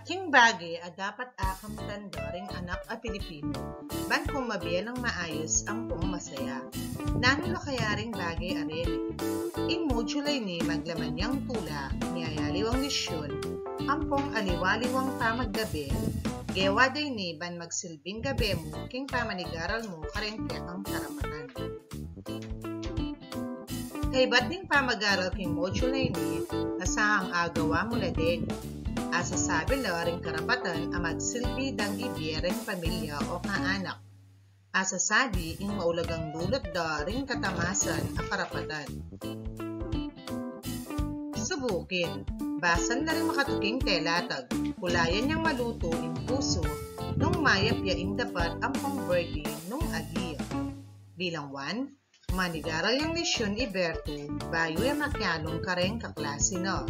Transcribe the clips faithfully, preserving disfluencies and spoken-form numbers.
King bage a dapat akamtan da ring anak a Pilipinu ban kumabe nang maayus ampong masaya. Nanu la kaya ring bage a reni? Ing module a ini maglaman yang tula, miyayaliwang lesyun, ampong aliwa-liwang pamaggabe, gewa da ini ban magsilbing gabe mu king pamanigaral mu kareng kekang karapatan. Kaybat ning pamagaral king module a ini, asahang agawa mu la deni. Asasabi la ring karapatan a magsilbi dang ibie reng pamilya o kaanak. Asasabi ing maulagang dulut da ring katamasan a karapatan. Subukin, basan la ring makatuking telatag, kulayan yang malutu ing pusu nung mayap ya ing dapat ampong birthday nung ali ya. Bilang one, manigaral yang lesyun i Bertu bayu ya makialung kareng kaklase na.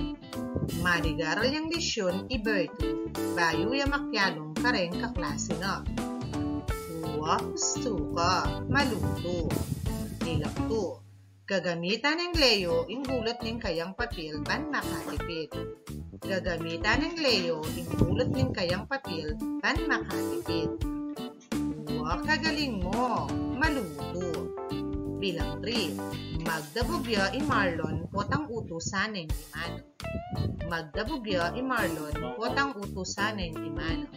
Manigaral yang lesyun i Bertu bayu ya makialung kareng kaklase na. Wa, ustu ka, malutu. Bilang two, gagamitan neng Leo ing gulut ning kayang papil ban makatipid. Gagamitan neng Leo ing gulut ning kayang papil ban makatipid. Wa, kagaling mu, malutu. Bilang three, magdabug ya i Marlon potang utusan neng i Manong. Magdabug ya i Marlon potang utusan neng i Manong.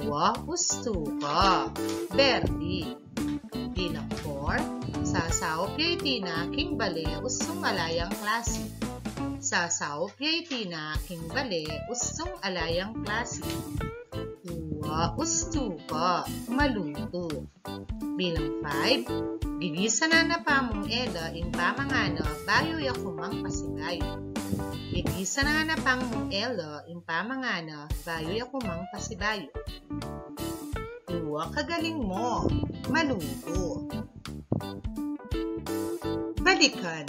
Wa, ustu ka, Bertie. Bilang four, sasaup ya i Tina king bale ustung ala yang klase. Sasaup ya i Tina king bale ustung ala yang klase. Wa, ustu ka, malutu. Bilang five, gigisan na na pa mung Ella ing pamangana bayu ya ku mang pasibayu. Gigisan na na pa mung Ella ing pamangana bayu ya ku mang pasibayu. Wa, kagaling mu, malutu. Balikan,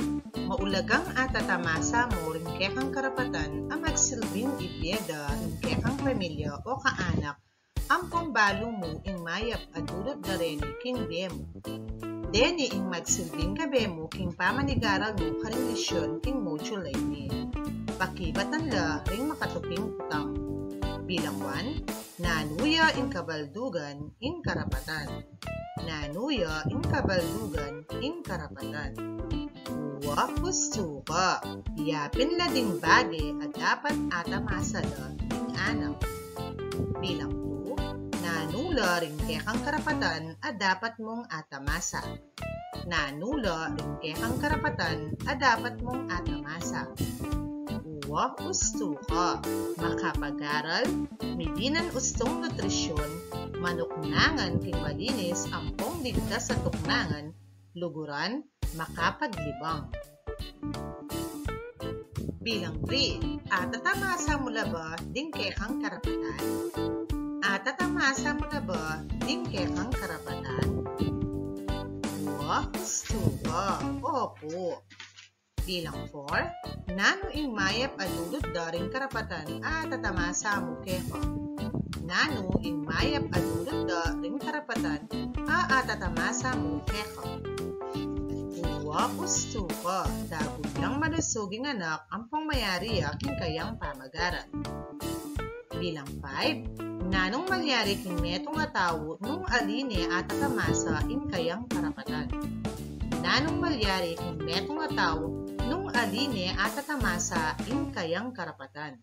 maulagang atatamasa mu ring kekang karapatan a magsilbing ibie da ring kekang pamilya o kaanak ampong balu mu ing mayap a dulut da reni king bie mu. Deni ing magsilbing gabe mu king pamanigaral mu karing lesyun king module a ini. Pakibatan la ring makatuking kutang. Bilang one, nanu ya ing kabaldugan ing karapatan? Nanu ya ing kabaldugan ing karapatan? Wa, ustu ka, yapin la ding bage a dapat atamasa da ing anak. Bilang two, nanu la ring kekang karapatan a dapat mung atamasa? Nanu la ring kekang karapatan a dapat mung atamasa? Wa, ustu ka, makapag-aral, midinan ustung nutrisyun, manuknangan king malinis ampong ligtas a tuknangan, luguran, makapaglibang. Bilang three, atatamasa mu la ba ding kekang karapatan? Atatamasa mu la ba ding kekang karapatan? Wa, ustu ka, opu. Bilang four, nanu ing mayap a dulut da ring karapatan a atatamasa mu keka? Nanu ing mayap a dulut da ring karapatan a atatamasa mu keka? Wa, ustu ka, dagul yang malusug ing anak ampong mayari ya king kayang pamagaral. Bilang five, nanung malyari king metung a tau nung ali ne atatamasa ing kayang karapatan? Nanung malyari king metung a tau nung ali ne atatamasa ing kayang karapatan?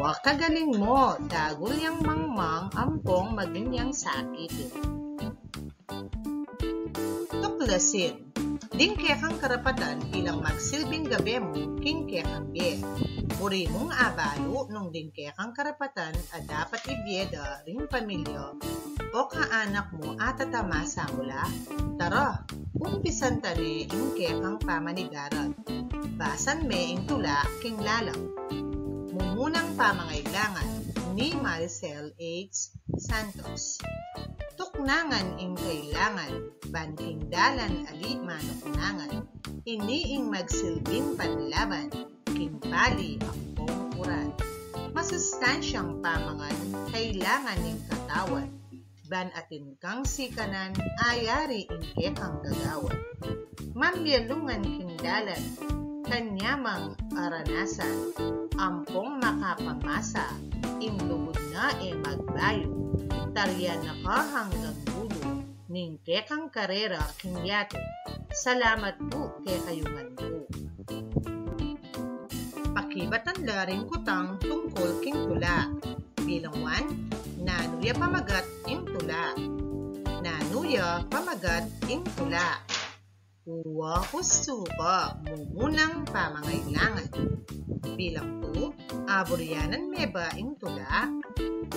Wa, kagaling mu, dagul yang mangmang ampong maging yang sakitin. Tuklasin, ding kekang karapatan bilang magsilbing gabe mu king kekang bie. Buri mung abalu nung ding kekang karapatan a dapat ibie da ring pamilya o kaanak mu atatamasa mu la? Tara, umpisan ta ne ing kekang pamanigaral. Basan me ing tula king lalam. Mumunang pamangailangan ni Maricel H. Santos. Tuknangan ing kailangan, ban king dalan ali manuknangan. Ini ing magsilbing panlaban king pali ampong uran. Masustansyang pamangan kailangan ning katawan, ban atin kang sikanan, ayari ing kekang gagawan. Mamyalungan king dalan, kanyamang aranasan, ampong pamasa, ing lugud na e magbayu, tarian na ka anggang dulu ning kekang karera king yatu. Salamat pu kekayu ngan pu. Pakibatan la ring kutang tungkul king tula. Bilang one, nanu ya pamagat ing tula? Nanu ya pamagat ing tula? Uwa, hustu ka, mumunang pamangailangan. Bilang two, aburyanan me ba ing tula?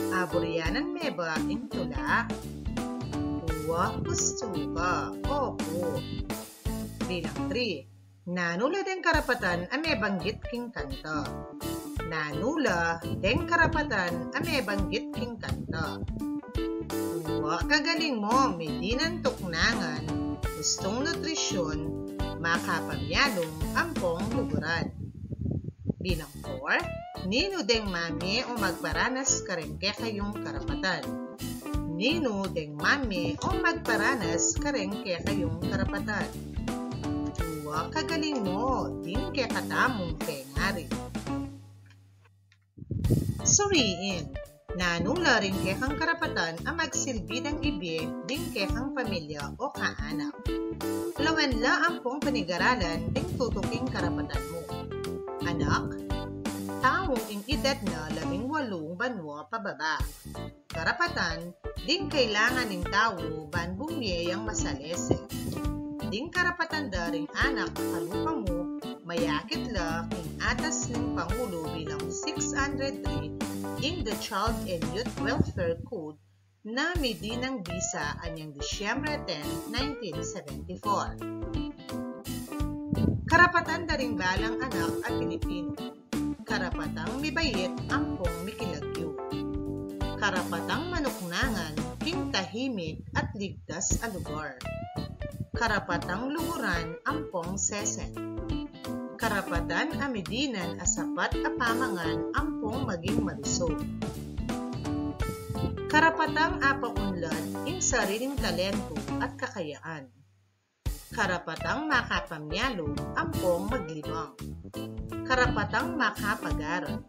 Aburyanan me ba ing tula? Uwa, hustu ka, opu. Bilang three, nanu la deng karapatan a mebanggit king kanta? Nanu la deng karapatan a mebanggit king kanta? Uwa, kagaling mo, midinan tuknangan, ustung nutrisyun, makapamyalung ampong luguran. Bilang four, ninu deng mamye o magparanas kareng kekayung karapatan? Ninu deng mamye o magparanas kareng kekayung karapatan? Uwa, kagaling mo, ding kekatamung pengari. Suriin, nanu la ring kekang karapatan a magsilbi dang ibie ding kekang pamilya o kaanak? Lawen la ampong panigaralan ding tutuking karapatan mu. Anak, taung ing edad na labing walung banua pababa. Karapatan ding kailangan ning tau ban bumie yang masalese. Ding karapatan da ring anak a kalupa mu, mayakit la king atas ning Pangulo bilang six hundred three ing The Child and Youth Welfare Code na midinang bisa anyang Disyembre ten, nineteen seventy-four. Karapatan da ring balang anak a Pilipinu. Karapatang mibait ampong mikilagyu. Karapatang manuknangan king tahimik at ligtas a lugar. Karapatang luguran ampong sesen. Karapatan a midinan a sapat a pamangan ampong maging malusug. Karapatang apaunlad ing sariling talentu at kakayaan. Karapatang makapamyalung ampong maglibang. Karapatang makapag-aral.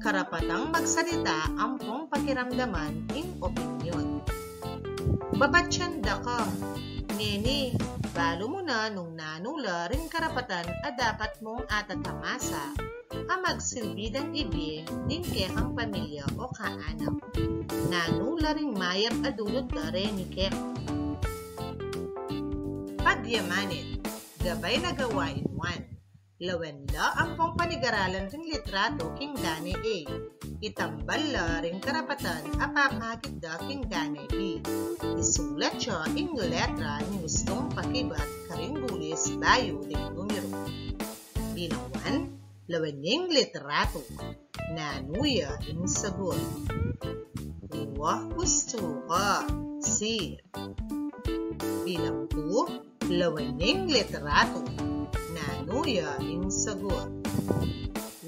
Karapatang magsalita ampong pakiramdaman ing opinyon. Babatian da ka. Ngeni, balu mu na nung nanu la ring karapatan a dapat mung atatamasa a magsilbi dang ibie ding kekang pamilya o kaanak. Nanu la ring mayap a dulut da reni keka? Pagyamanin, gabay na gawain one. Lawen la ampong panigaralan ring litratu king dane A. Itambal la ring karapatan a pakakit da king dane B. Isulat ya ing letra ning ustung pakibat karing bulis bayu ding numeru. Bilang one, lawen ing litratu. Nanu ya ing sagut? Uwa, hustu ka, C. Bilang two, lawen ing litratu. Nanu ya ing sagut?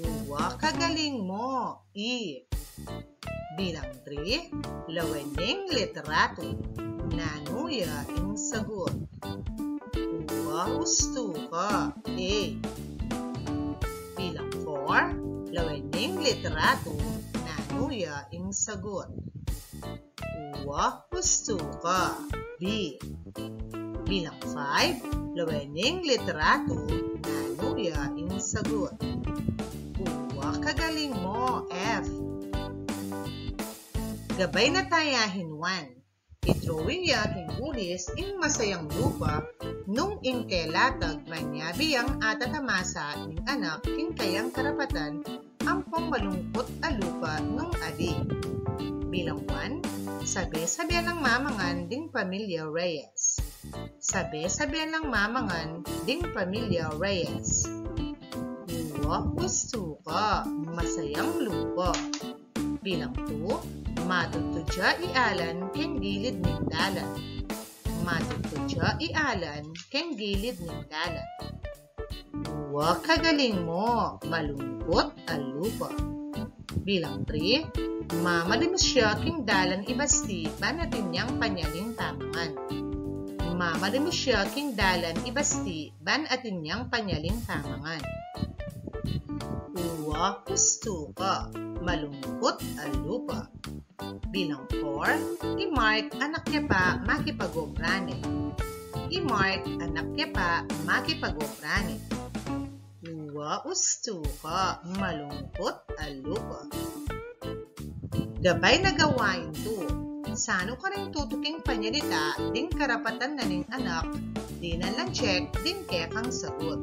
Uwa, kagaling mo, E. Bilang three, lawen ing litratu. Nanu ya ing sagut? Uwa, hustu ka, A. Bilang four, lawen ing litratu. Nanu ya ing sagut? Uwa, hustu ka, B. Bilang five, lawen ing litratu. Nanu ya ing sagut? Uwa, kagaling mo, F. Gabay na tayahin one. I-drawing ya king bulis ing masayang lupa nung ing kelatag manyabi yang atatamasa ning anak king kayang karapatan ampong malungkut a lupa nung ali. Bilang one, sabe-sabe lang mamangan ding pamilya Reyes. Sabe-sabe lang mamangan ding pamilya Reyes. Uwa, hustu ka, masayang lupa. Bilang two, matudtud ya i Alan keng gilid ning dalan. Matudtud ya i Alan keng gilid ning dalan. Uwa, kagaling mo, malungkut a lupa. Bilang three, mamalimus ya king dalan i Basti ban atin yang panyaling pamangan. Mamalimus ya king dalan i Basti ban atin yang panyaling pamangan. Uwa, hustu ka, malungkut a lupa. Bilang four, i Mark anak ya pa makipag-obra ne. I Mark anak ya pa makipag-obra ne. Uwa, hustu ka, malungkut a lupa. Gabay na gawain two. Sanu karing tutuking panyalita ding karapatan na ning anak, dinan lang check ding kekang sagut.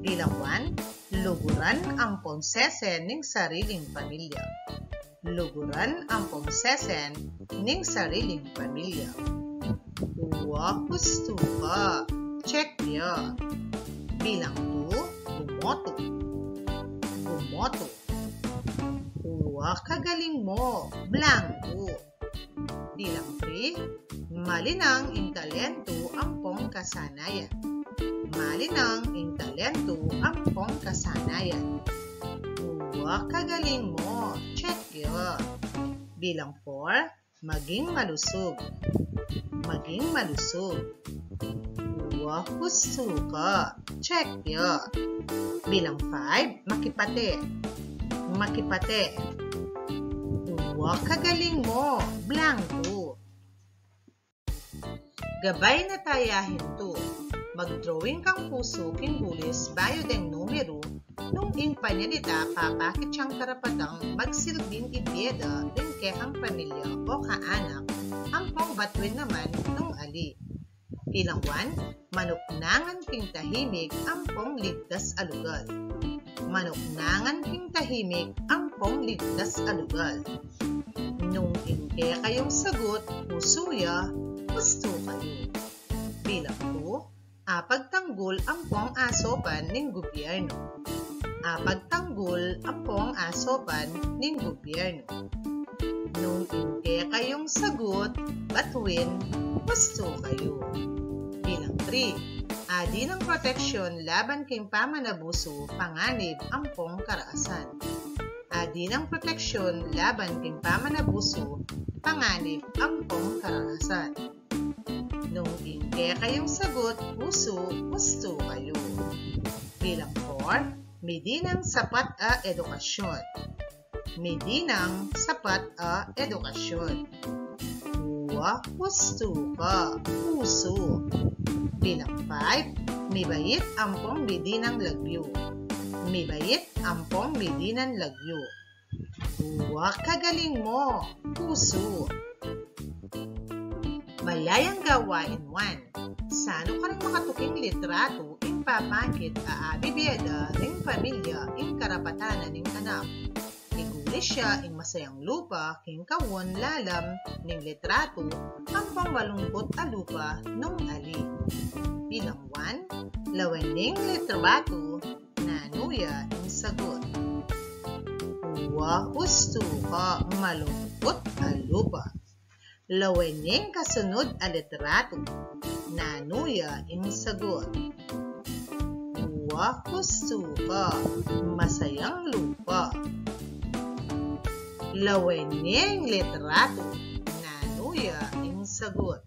Bilang one, luguran ampong sesen ning sariling pamilya. Luguran ampong sesen ning sariling pamilya. Uwa, hustu ka, check ya. Bilang two, bumoto. Bumoto. Uwa, kagaling mo, blanku. Bilang three, malinang ing talentu ampong kasanayan. Malinang ing talentu ampong kasanayan. Uwa, kagaling mo, check ya. Bilang four, maging malusug. Maging malusug. Uwa, hustu ka, check ya. Bilang five, makipate. Makipate. Uwa, kagaling mo, blanku. Gabay na tayahin two. Mag-drawing kang pusu king gulis bayu deng numeru, nung ing panyalita papakit yang karapatang magsilbing ibie da ring kekang pamilya o kaanak, ampong batuin naman nung ali. Bilang one, manuknangan king tahimik ampong ligtas a lugal. Manuknangan king tahimik ampong ligtas a lugal. Nung ing kekayung sagut, husu ya, hustu kayu. Bilang two, apagtanggul ampong asopan ning gubyernu. Apagtanggul ampong asopan ning gubyernu. Nung ing kekayung sagut, batuin, hustu kayu. Bilang three, adinang proteksyon laban king pamanabusu, panganib ampong karaasan. Adinang proteksyon laban king pamanabusu, panganib ampong karaasan. Nung ing kekayung sagut, husu, hustu kayu. Bilang four, midinang sapat a edukasyon. Midinang sapat a edukasyon. Uwa, hustu ka, husu. Bilang five, mibait ampong midinang lagyu. Mibait ampong midinang lagyu. Uwa, kagaling mo, husu. Malayang gawain one. Sanu karing makatuking litratu ing papakit a abibie da ring pamilya ing karapatan na ning anak? Igulis ya ing masayang lupa king kaun lalam ning litratu ampong malungkut a lupa nung ali. Bilang one, lawen ning litratu, nanu ya ing sagut? Uwa, hustu ka, malungkut a lupa. Lawen ning kasunud a litratu, nanu ya ing sagut? Uwa, hustu ka, masayang lupa. Lawen ning litratu, nanu ya ing sagut?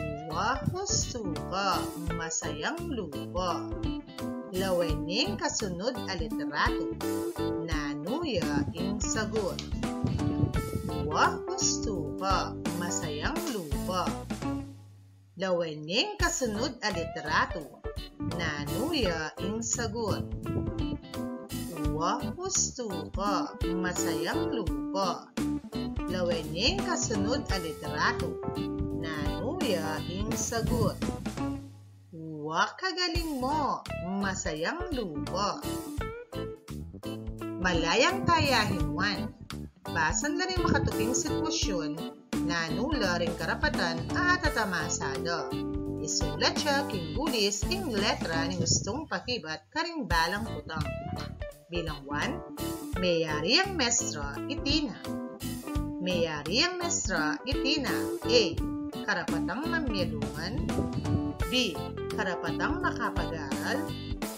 Uwa, hustu ka, masayang lupa. Lawen ning kasunud a litratu, nanu ya ing sagut? Uwa, hustu ka, masayang lupa. Lawen ning kasunud a litratu, nanu ya ing sagut? Uwa, hustu ka, masayang lupa. Lawen ning kasunud a litratu, nanu ya ing sagut? Uwa, kagaling mo, masayang lupa. Malayang tayahin one. Basan la ring makatuking sitwasyun, nanu la ring karapatan a atatamasa da. Isulat ya king gulis ing letra ning ustung pakibat karing balang kutang. Bilang one, meyari yang mestra i Tina. Meyari yang mestra i Tina. A, karapatang mamialungan. B, karapatang makapag-aral.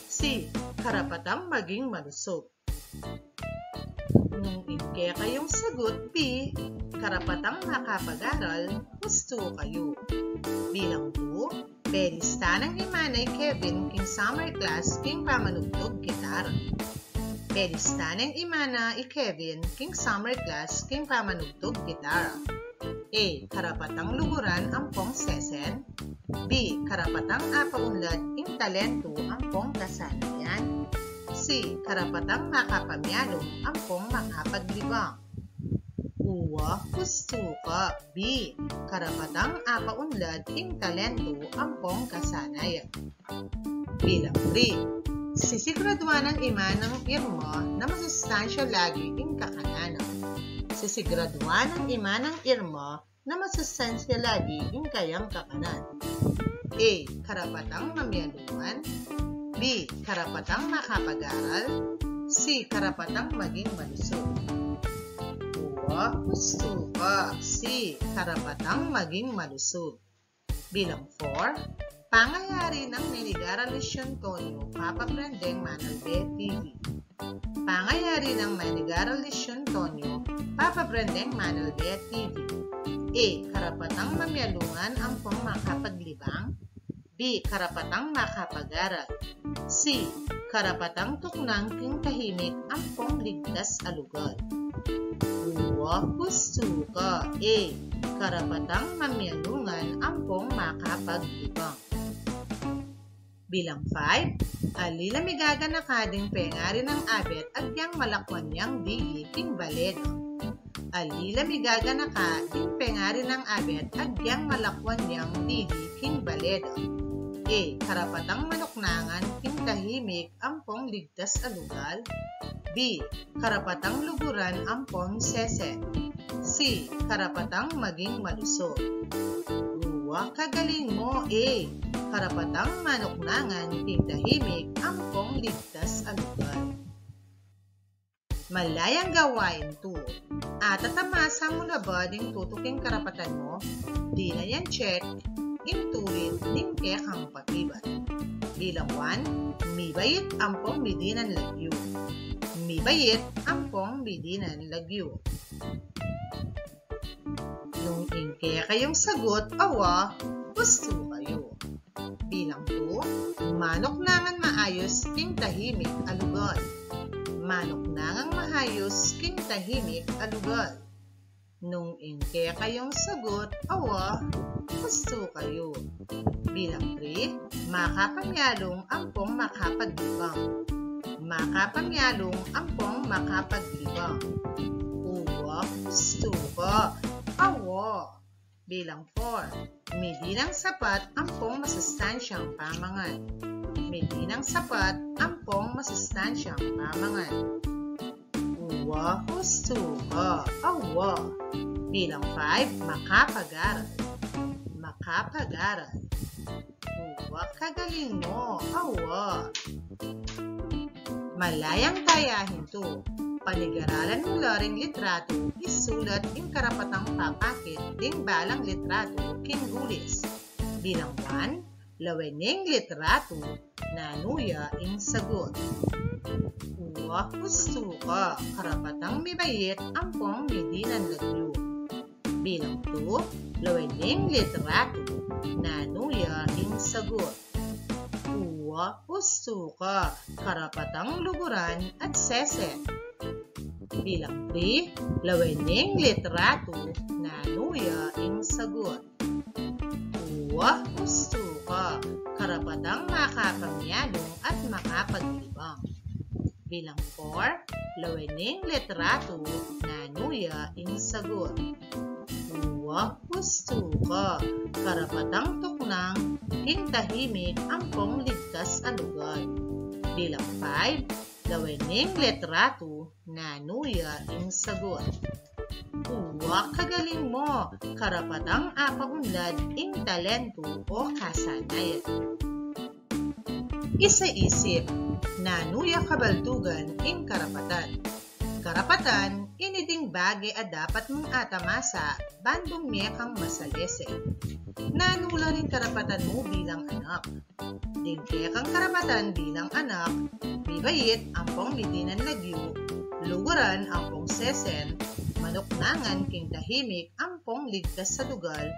C, karapatang maging malusug. Nung ing kekayung sagut B, karapatang makapag-aral, hustu kayu. Bilang two, Pelista nang imana i Kevin king summer class king pamanugtug gitara. Pelista nang imana i Kevin king summer class king pamanugtug gitara. A. Karapatang luguran ampong sesen. B. Karapatang apaunlad ing talentu ampong kasanayan. C. Karapatang makapamialung ampong makapaglibang. Uwa, hustu ka. B. Karapatang apaunlad ing talentu ampong kasanayan. Bilang three. Sisiguraduan nang ima nang Irma na masustansya lagi ing kakanan na. Sisiguraduan nang ima nang Irma na masustansya lagi ing kayang kakanan. A. Karapatang mamialungan. B. Karapatang makapag-aral. C. Karapatang maging malusug. Uwa, hustu ka. C. Karapatang maging malusug. Bilang four. Pangayari nang Menigaral Lisyon Tonyo, Papa Brandeng Manalbe T V. Pangayari nang Menigaral Lisyon Tonyo, Papa Brandeng Manalbe T V. A. Karapatang mamialungan ampong makapaglibang. B. Karapatang makapag-aral. C. Karapatang tuknang king tahimik ampong ligtas a lugal. Uwa, hustu ka. A. Karapatang mamialungan ampong makapaglibang. Bilang five. Ali la migaganaka ding pengari nang abet agyang malakwan yang dili king bale da. Ali la migaganaka ding pengari nang abet agyang malakwan yang dili king bale da. A. Karapatang manuknangan king tahimik ampong ligtas a lugal. B. Karapatang luguran ampong sesen. C. Karapatang maging malusug. Uwa, kagaling mo. A. Karapatang manuknangan king tahimik ampong ligtas a lugal. Malayang gawain two. Atatamasa mu na ba ding tutuking karapatan mu? Dinan yang check ing tulid ning kekang pakibat. Bilang one, mibait ampong midinan lagyu. Mibait ampong midinan lagyu. Nung ing kekayung sagut awa, hustu kayu. Bilang two, manuknangang maayus king tahimik a lugal. Manuknangang maayus king tahimik a lugal. Nung ing kekayung sagut awa, hustu kayu. Bilang three, makapamialung ampong makapaglibang. Makapamialung ampong makapaglibang. Uwa, hustu ka. Awa. Bilang four, midinang sapat ampong masustansyang pamangan. Midinang sapat ampong masustansyang pamangan. Uwa, hustu ka. Awa. Bilang five, makapag-aral. Makapag-aral. Uwa, kagaling mo. Awa. Malayang dayahin two. Panigaralan mu la ring litratu, isulat ing karapatang papakit ding balang litratu king gulis. Bilang one, lawen ing litratu, nanu ya ing sagut. Uwa, hustu ka. Karapatang mibait ampong midinan lagyu. Bilang two, lawen ing litratu, nanu ya ing sagut. Uwa, hustu ka. Karapatang luguran at sesen. Bilang three, lawen ing litratu, nanu ya ing sagut. Uwa, hustu ka. Karapatang makapamialung at makapaglibang. Bilang four, lawen ing litratu, nanu ya ing sagut. Uwa, hustu ka. Karapatang tuknang king tahimik ampong ligtas a lugal. Bilang five, lawen ing litratu, nanu ya ing sagut. Uwa, kagaling mo. Karapatang apaunlad ing talentu o kasanayan. Isaisip, nanu ya kabaldugan ing karapatan? Karapatan, ini ding bage a dapat mung atamasa ban bumie kang masalese. Nanu la ring karapatan mu bilang anak? Ding kekang karapatan bilang anak, mibait ampong midinan lagyu, luguran ampong sesen, manuknangan king tahimik ampong ligtas a lugal,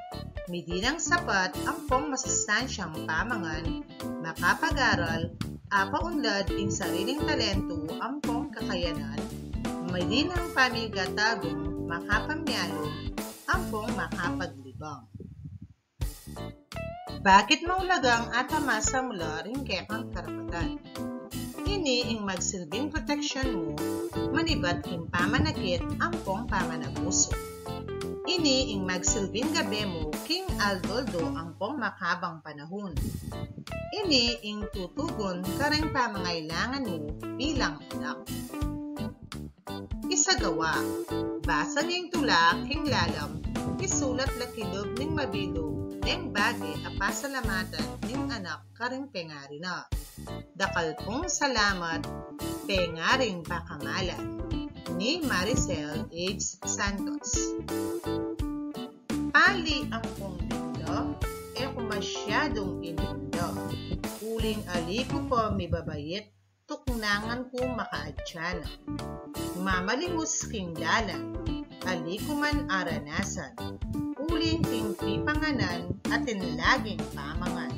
Midi nang sapat ampong masustansyang pamangan, makapag-aral, apaunlad ing sariling talentu ampong kakayanan, midi nang pamigatagung makapamialu, ampong makapaglibang. Bakit maulagang atamasa mu la ring kekang karapatan? Ini ing magsilbing proteksyon mu manibat king pamanakit ampong pamanabusu. Ini ing magsilbing gabe mu king aldo-aldo ampong makabang panahun. Ini ing tutugun kareng pamangailangan mu bilang anak. Isagawa, basa ning tula king lalam, isulat la kilub ning mabilug deng bage a pasalamatan ning anak karing pengari na. Dakal pung salamat, Pengaring Pakamalan, ni Maricel H. Santos. Pali ampong binda, e ku masyadung ininda. Uling ali ku pa mibabait, tuknangan ku makaadya na. Mamalimus king dalan, ali ku man aranasan. Uling king pipanganan, atin laging pamangan.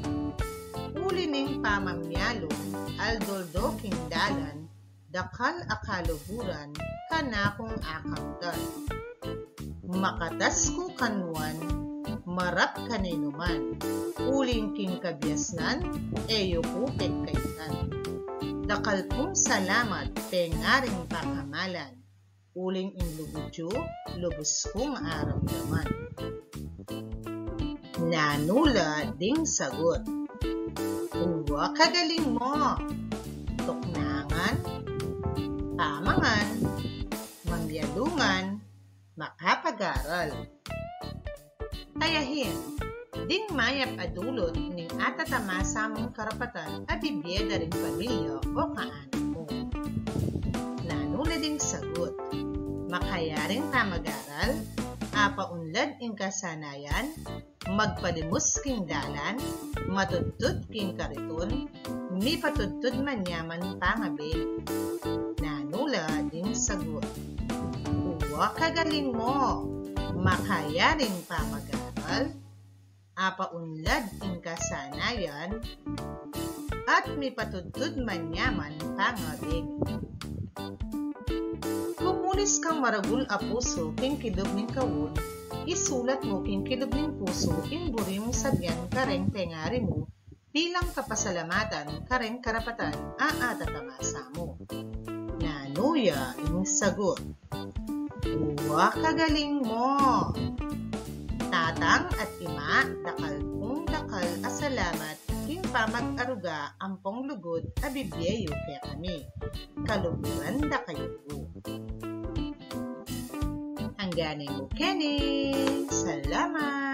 Uli ning pamamialu, aldo-aldo king dalan, dakal a kaluguran, kanakung akamtan. Makatas ku kanuan, marap kaninuman. Uling king kabiasnan, e yu ku pekaitan. Dakal pung salamat, Pengaring Pakamalan. Uling ing lugud yu, lubus kung aramdaman. Nanu la ding sagut? Uwa, kagaling mu! Tuknangan, pamangan, mamialungan, makapag-aral. Kaya hin, ding mayap a dulut ning atatamasa mung karapatan a bibie da ring pamilya o kaanak mu. Nanu la ding sagut? Makayaring pamag-aral, apaunlad ing kasanayan, magpalimus king dalan, matudtud king karitun, mipatudtud man ya man pangabe. Nanu la ding sagut? Uwa, kagaling mu! Makayaring pamag-aral, apaunlad ing kasanayan, at mipatudtud man ya man pangabe. Kumulis kang maragul a pusu king kilub ning kaud, isulat mu king kilub ning pusu ing buri mung sabian kareng pengari mu bilang kapasalamatan kareng karapatan a atatamasa mu. Nanu ya ing sagut? Uwa, kagaling mu! Tatang at ima, dakal pung dakal a salamat king pamag-aruga ampong lugud a bibie yu kekami. Kaluguran da kayu pu. Hanggang mu keni. Salamat!